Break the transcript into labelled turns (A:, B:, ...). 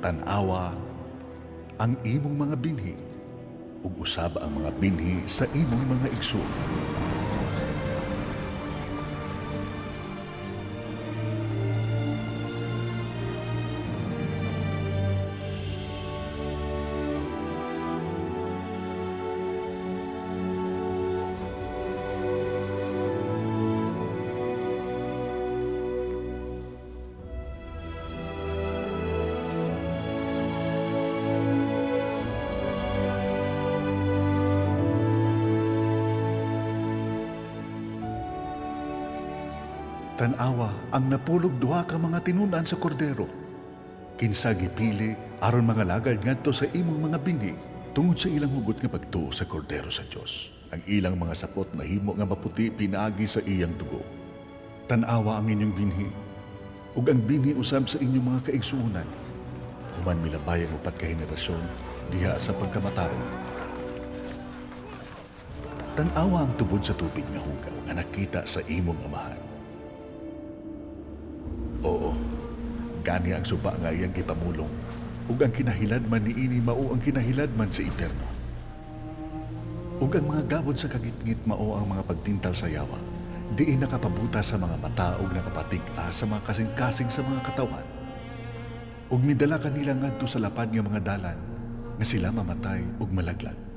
A: Tan-awa ang imong mga binhi ug usab ang mga binhi sa imong mga igsoon. Tan-awa ang napulog duha ka mga tinun-an sa kordero. Kinsa gipili aron mangalagad ngadto sa imong mga binhi tungod sa ilang hugot nga pagtuo sa kordero sa Dios. Ang ilang mga sapot nahimo nga maputi pinaagi sa iyang dugo. Tan-awa ang inyong binhi ug ang binhi usab sa inyong mga kaigsuonan. Human milabay ang upat ka henerasyon diha sa pagkamatarong. Tan-awa ang tubod sa tubig nga hugaw nga nakita sa imong amahan. Oo, gani ang suba nga iyang gipamulong, ug ang kinahiladman niini mao ang kinahiladman sa impyerno. Ug ang mga gawod sa kagitngit mao ang mga pagtintal sa yawa, diin nakapabuta sa mga mata ug nakapatig-a sa mga kasing-kasing sa mga katawan. Ug midala kanila ngadto sa lapad nga mga dalan, nga sila mamatay ug malaglag.